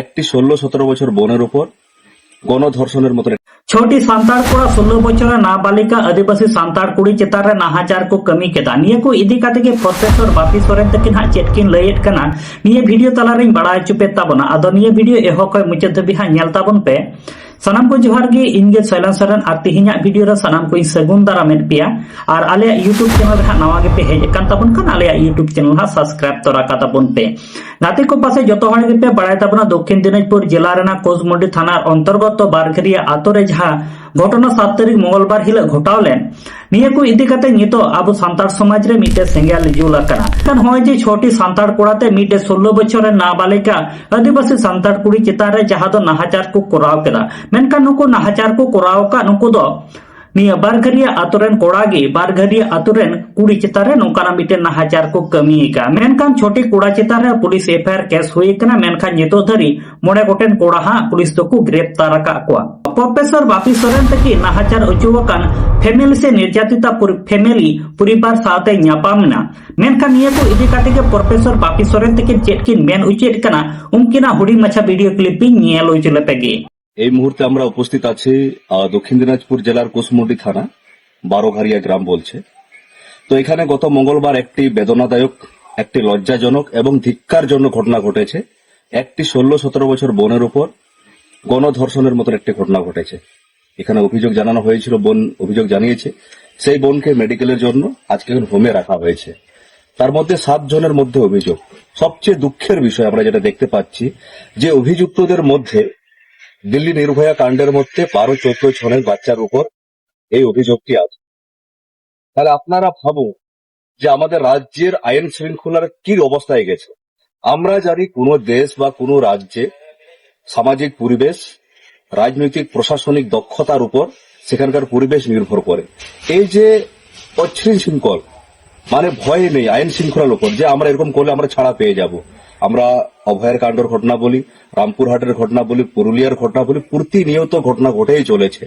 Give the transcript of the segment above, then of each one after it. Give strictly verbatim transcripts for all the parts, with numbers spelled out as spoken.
একটি ষোলো সতেরো বছর বোনের উপর গণধর্ষণের মতন। ছটি সান্তাড় কোড়া ষোলো বছরের নাবালিকা আদিবাসী সান্তাড় কুড়ি ᱪᱮᱛᱟᱱ ᱨᱮ ᱱᱟᱦᱟᱪᱟᱨ ᱠᱚ ᱠᱟᱹᱢᱤ ᱠᱮᱫᱟ᱾ ᱱᱤᱭᱟᱹ ᱠᱚ ᱤᱫᱤ ᱠᱟᱛᱮ ᱜᱮ ᱯᱨᱚᱯᱷᱮᱥᱚᱨ ᱵᱟᱯᱤ ᱥᱚᱨᱮᱱ ᱛᱟᱹᱠᱤᱱ ᱦᱟᱸᱜ ᱪᱮᱫ ᱠᱤᱱ ᱞᱟᱹᱭᱮᱫ ᱠᱟᱱᱟ, ᱱᱤᱭᱟᱹ ᱵᱷᱤᱰᱤᱭᱳ ᱛᱟᱞᱟ ᱨᱮᱧ ᱵᱟᱲᱟᱭ ᱦᱚᱪᱚ ᱯᱮ ᱛᱟᱵᱚᱱᱟ᱾ ᱟᱫᱚ ᱱᱤᱭᱟᱹ ᱵᱷᱤᱰᱤᱭᱳ ᱮᱦᱚᱵ ᱠᱷᱚᱱ ᱢᱩᱪᱟᱹᱫ ᱫᱷᱟᱹᱵᱤᱡ ᱦᱟᱸᱜ ᱧᱮᱞ ᱛᱟᱵᱚᱱ ᱯᱮ᱾ ᱥᱟᱱᱟᱢ ᱠᱚ ᱡᱚᱦᱟᱨ ᱜᱮ, ᱤᱧ ᱜᱮ ᱥᱚᱭᱞᱚᱱ ᱥᱚᱨᱮᱱ᱾ ᱟᱨ ᱛᱮᱦᱮᱧᱟᱜ ᱵᱷᱤᱰᱤᱭᱳ ᱨᱮ ᱥᱟᱱᱟᱢ ᱠᱚᱧ ᱥᱟᱹᱜᱩᱱ ᱫᱟᱨᱟᱢᱮᱫ ᱯᱮᱭᱟ᱾ ᱟᱨ ᱟᱞᱮᱭᱟᱜ YouTube ᱪᱮᱱᱮᱞ ᱨᱮ ᱦᱟᱸᱜ ᱱᱟᱣᱟ ᱜᱮᱯᱮ ᱦᱮᱡ ᱟᱠᱟᱱ ᱛᱟᱵᱚᱱ ᱠᱷᱟᱱ, ᱟᱞᱮᱭᱟᱜ YouTube ᱪᱮᱱᱮᱞ ᱦᱟᱸᱜ ᱥᱟᱵᱥᱠᱨᱟᱭᱤᱵ ᱛᱚᱨᱟ ᱠᱟᱛᱟ ᱵᱚᱱ ᱯᱮ᱾ ᱜᱟᱛᱮ ᱠᱚ, ᱯᱟᱥᱮ ᱡᱚᱛᱚ ᱦᱚᱲ ᱜᱮᱯᱮ ᱵᱟᱲᱟᱭ ᱛᱟᱵᱚᱱᱟ, ᱫᱚᱠᱠᱷᱤᱱ ᱫᱤᱱᱟᱡᱽᱯᱩᱨ ᱡᱮᱞᱟ ᱨᱮᱱᱟᱜ ᱠᱳᱥᱢᱩᱱᱰᱤ ᱛᱷᱟᱱᱟ ᱚᱱᱛᱚᱨᱜᱚᱛᱚ ᱵᱟᱨᱜᱷᱟᱹᱨᱤᱭᱟ ᱟᱛᱳ ᱨᱮ ᱡᱟᱦᱟᱸ ᱜᱷᱚᱴᱚᱱᱟ ᱥᱟᱛ ᱛᱟᱹᱨᱤᱠᱷ ᱢᱚᱝᱜᱚᱞᱵᱟᱨ ᱦᱤᱞᱳᱜ ᱜᱷᱚᱴᱟᱣ ᱞᱮᱱ, ᱱᱤᱭᱟᱹ ᱠᱚ ᱤᱫᱤ ᱠᱟᱛᱮ ᱱᱤᱛᱚᱜ ᱟᱵᱚ ᱥᱟᱱᱛᱟᱲ ᱥᱚᱢᱟᱡᱽ ᱨᱮ ᱢᱤᱫᱴᱮᱱ ᱥᱮᱸᱜᱮᱞ ᱡᱩᱞ ᱟᱠᱟᱱᱟ᱾ ᱢᱮᱱᱠᱷᱟᱱ ᱱᱚᱜᱼᱚᱭ ᱡᱮ ᱪᱷᱚᱴᱤ ᱥᱟᱱᱛᱟᱲ ᱠᱚᱲᱟ ᱛᱮ ᱢᱤᱫᱴᱮᱱ ᱥᱳᱞᱞᱳ ᱵᱚᱪᱷᱚᱨ ᱨᱮᱱ ᱱᱟᱵᱟᱞᱤᱠᱟ ᱟᱹᱫᱤᱵᱟᱹᱥᱤ ᱥᱟᱱᱛᱟᱲ ᱠᱩᱲᱤ ᱪᱮᱛᱟᱱ ᱨᱮ ᱡᱟᱦᱟᱸ ᱫᱚ ᱱᱟᱦᱟᱪᱟᱨ ᱠᱚ ᱠᱚᱨᱟᱣ ᱠᱮᱫᱟ, ᱢᱮᱱᱠᱷᱟᱱ ᱱᱩᱠᱩ ᱱᱟᱦᱟᱪᱟᱨ ᱠᱚ ᱠᱚᱨᱟᱣ ᱟᱠᱟᱫ ᱱᱩᱠᱩ ᱫᱚ ᱱᱤᱭᱟᱹ ᱵᱟᱨᱜᱷᱟᱹᱨᱤᱭᱟ ᱟᱛᱳ ᱨᱮᱱ ᱠᱚᱲᱟ ᱜᱮ ᱵᱟᱨᱜᱷᱟᱹᱨᱤᱭᱟ ᱟᱛᱳ ᱨᱮᱱ ᱠᱩᱲᱤ ᱪᱮᱛᱟᱱ ᱨᱮ ᱱᱚᱝᱠᱟᱱᱟᱜ ᱢᱤᱫᱴᱮᱱ ᱱᱟᱦᱟᱪᱟᱨ ᱠᱚ ᱠᱟᱹᱢᱤ ᱟᱠᱟᱫᱼᱟ᱾ ᱢᱮᱱᱠᱷᱟᱱ ᱪᱷᱚᱴᱤ ᱠᱚᱲᱟ ᱪᱮᱛᱟᱱ ᱨᱮ police F I R case ᱦᱩᱭ ᱟᱠᱟᱱᱟ, ᱢᱮᱱᱠᱷᱟᱱ ᱱᱤᱛᱚᱜ ᱫᱷᱟᱹᱨᱤᱡ ᱢᱚᱬᱮ ᱜᱚᱴᱮᱱ ᱠᱚᱲᱟ ᱦᱟᱸᱜ ᱯᱩᱞᱤᱥ ᱫᱚᱠᱚ ᱜᱨᱮᱯᱛᱟᱨ ᱟᱠᱟᱫ ᱠᱚᱣᱟ᱾ ᱯᱨᱚᱯᱷᱮᱥᱚᱨ ᱵᱟᱯᱤ ᱥᱚᱨᱮᱱ ᱛᱟᱹᱠᱤᱱ ᱱᱟᱦᱟᱪᱟᱨ ᱦᱚᱪᱚ ᱟᱠᱟᱱ ᱯᱷᱮᱢᱮᱞᱤ ᱥᱮ ᱱᱤᱨᱡᱟᱛᱤᱛᱟ ᱯᱚᱨᱤ-, ᱯᱷᱮᱢᱮᱞᱤ ᱯᱚᱨᱤᱵᱟᱨ ᱥᱟᱶᱛᱮ ᱧᱟᱯᱟᱢ ᱮᱱᱟ, ᱢᱮᱱᱠᱷᱟᱱ ᱱᱤᱭᱟᱹ ᱠᱚ ᱤᱫᱤ ᱠᱟᱛᱮ ᱜᱮ ᱯᱨᱚᱯᱷᱮᱥᱚᱨ ᱵᱟᱯᱤ ᱥᱚᱨᱮᱱ ᱛᱟᱹᱠᱤᱱ ᱪᱮᱫ ᱠᱤᱱ ᱢᱮᱱ ᱚᱪᱚᱭᱮᱫ ᱠᱟᱱᱟ, ᱩᱱᱠᱤᱱᱟᱜ ᱦᱩᱰᱤᱧ ᱢᱟᱪᱷᱟ ᱵᱷᱤᱰᱤᱭᱳ ᱠᱞᱤᱯ ᱤᱧ ᱧᱮᱞ ᱦᱚᱪᱚ ᱞᱮᱯᱮ ᱜᱮ᱾ এই মুহূর্তে আমরা উপস্থিত আছি, আহ, দক্ষিণ দিনাজপুর জেলার কুশমুন্ডি থানা, বারোঘারিয়া গ্রাম বলছে। তো এখানে গত মঙ্গলবার একটি বেদনাদায়ক, একটি লজ্জাজনক এবং ধিক্কারজনক ঘটনা ঘটেছে। একটি ষোলো সতেরো বছর বোনের উপর গণধর্ষণের মতন একটি ঘটনা ঘটেছে। এখানে অভিযোগ জানানো হয়েছিল, বোন অভিযোগ জানিয়েছে। সেই বোনকে মেডিকেলের জন্য আজকে এখন হোমে রাখা হয়েছে। তার মধ্যে সাত জনের মধ্যে অভিযোগ। সবচেয়ে দুঃখের বিষয় আমরা যেটা দেখতে পাচ্ছি, যে অভিযুক্তদের মধ্যে দিল্লি নির্ভয়া কাণ্ডের মধ্যে বারো চৌদ্দ জনের বাচ্চার উপর এই অভিযোগটি আছে। তাহলে আপনারা ভাবুন যে আমাদের রাজ্যের আইন শৃঙ্খলার কি অবস্থায় গেছে। আমরা জানি কোনো দেশ বা কোনো রাজ্যে সামাজিক পরিবেশ, রাজনৈতিক প্রশাসনিক দক্ষতার উপর সেখানকার পরিবেশ নির্ভর করে। এই যে অশৃঙ্খল, মানে ভয় নেই আইন শৃঙ্খলার উপর, যে আমরা এরকম করলে আমরা ছাড়া পেয়ে যাব। আমরা অভয়ার কাণ্ডর ঘটনা বলি, রামপুরহাটের ঘটনা বলি, পুরুলিয়ার ঘটনা বলি, প্রতিনিয়ত ঘটনা ঘটেই চলেছে।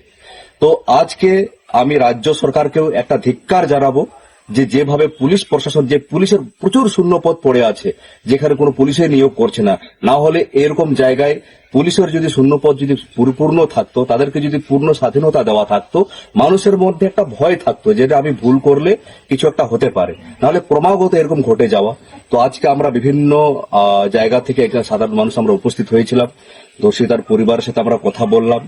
তো আজকে আমি রাজ্য সরকারকেও একটা ধিক্কার জানাবো যে যেভাবে পুলিশ প্রশাসন, যে পুলিশের প্রচুর শূন্য পদ পড়ে আছে, যেখানে কোনো পুলিশে নিয়োগ করছে না, না হলে এরকম জায়গায় পুলিশের যদি শূন্য পদ যদি পরিপূর্ণ থাকতো, তাদেরকে যদি পূর্ণ স্বাধীনতা দেওয়া থাকতো, মানুষের মধ্যে একটা ভয় থাকতো যে এটা আমি ভুল করলে কিছু একটা হতে পারে, নাহলে ক্রমাগত এরকম ঘটে যাওয়া। তো আজকে আমরা বিভিন্ন আহ, জায়গা থেকে একটা সাধারণ মানুষ আমরা উপস্থিত হয়েছিলাম, ধর্ষিতার পরিবারের সাথে আমরা কথা বললাম।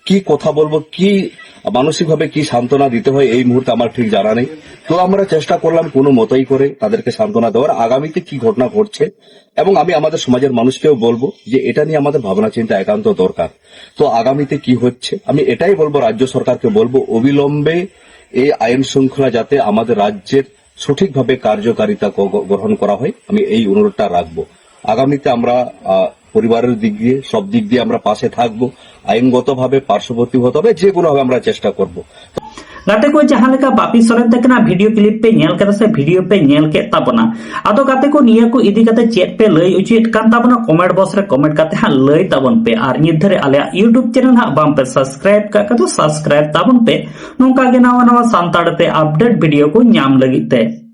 কি কথা বলবো, কি মানসিকভাবে কি সান্ত্বনা দিতে হয় এই মুহূর্তে আমার ঠিক জানা নেই। তো আমরা চেষ্টা করলাম কোনো মতোই করে তাদেরকে সান্ত্বনা দেওয়ার। আগামীতে কি ঘটনা ঘটছে, এবং আমি আমাদের সমাজের মানুষকেও বলবো যে এটা নিয়ে আমাদের ভাবনা চিন্তা একান্ত দরকার। তো আগামীতে কি হচ্ছে, আমি এটাই বলবো, রাজ্য সরকারকে বলবো অবিলম্বে এই আইন শৃঙ্খলা যাতে আমাদের রাজ্যের সঠিকভাবে কার্যকারিতা গ- গ- গ্রহণ করা হয়, আমি এই অনুরোধটা রাখবো। আগামীতে আমরা আহ, পরিবারের দিক দিয়ে, সব দিক দিয়ে আমরা পাশে থাকবো। আইনগতভাবে পার্শ্ববর্তী হতে হবে, যে কোনোভাবে আমরা চেষ্টা করব। ᱜᱟᱛᱮ ᱠᱚ, ᱡᱟᱦᱟᱸ ᱞᱮᱠᱟ ᱵᱟᱯᱤ ᱥᱚᱨᱮᱱ ᱛᱟᱹᱠᱤᱱᱟᱜ ᱵᱷᱤᱰᱤᱭᱳ ᱠᱞᱤᱯ ᱯᱮ ᱧᱮᱞ ᱠᱮᱫᱟ ᱥᱮ ᱵᱷᱤᱰᱤᱭᱳ ᱯᱮ ᱧᱮᱞ ᱠᱮᱫ ᱛᱟᱵᱚᱱᱟ, ᱟᱫᱚ ᱜᱟᱛᱮ ᱠᱚ, ᱱᱤᱭᱟᱹ ᱠᱚ ᱤᱫᱤ ᱠᱟᱛᱮ ᱪᱮᱫ ᱯᱮ ᱞᱟᱹᱭ ᱚᱪᱚᱭᱮᱫ ᱠᱟᱱ ᱛᱟᱵᱚᱱᱟ, ᱠᱚᱢᱮᱱᱴ ᱵᱚᱠᱥ ᱨᱮ ᱠᱚᱢᱮᱱᱴ ᱠᱟᱛᱮ ᱦᱟᱸᱜ ᱞᱟᱹᱭ ᱛᱟᱵᱚᱱ ᱯᱮ᱾ ᱟᱨ ᱱᱤᱛ ᱫᱷᱟᱹᱨᱤᱡ ᱟᱞᱮᱭᱟᱜ ᱭᱩᱴᱩᱵᱽ ᱪᱮᱱᱮᱞ ᱦᱟᱸᱜ ᱵᱟᱝ ᱯᱮ ᱥᱟᱵᱥᱠᱨᱟᱭᱤᱵ ᱠᱟᱜ ᱠᱷᱟᱱ ᱫᱚ ᱥᱟᱵᱥᱠᱨᱟᱭᱤᱵ ᱛᱟᱵᱚᱱ ᱯᱮ, ᱱᱚᱝᱠᱟ ᱜᱮ ᱱᱟᱣᱟ ᱱᱟᱣᱟ ᱥᱟᱱᱛᱟᱲ ᱛᱮ ᱟᱯᱰᱮᱴ ᱵᱷᱤᱰᱤᱭᱳ ᱠᱚ ᱧᱟᱢ ᱞᱟᱹᱜᱤᱫ ᱛᱮ᱾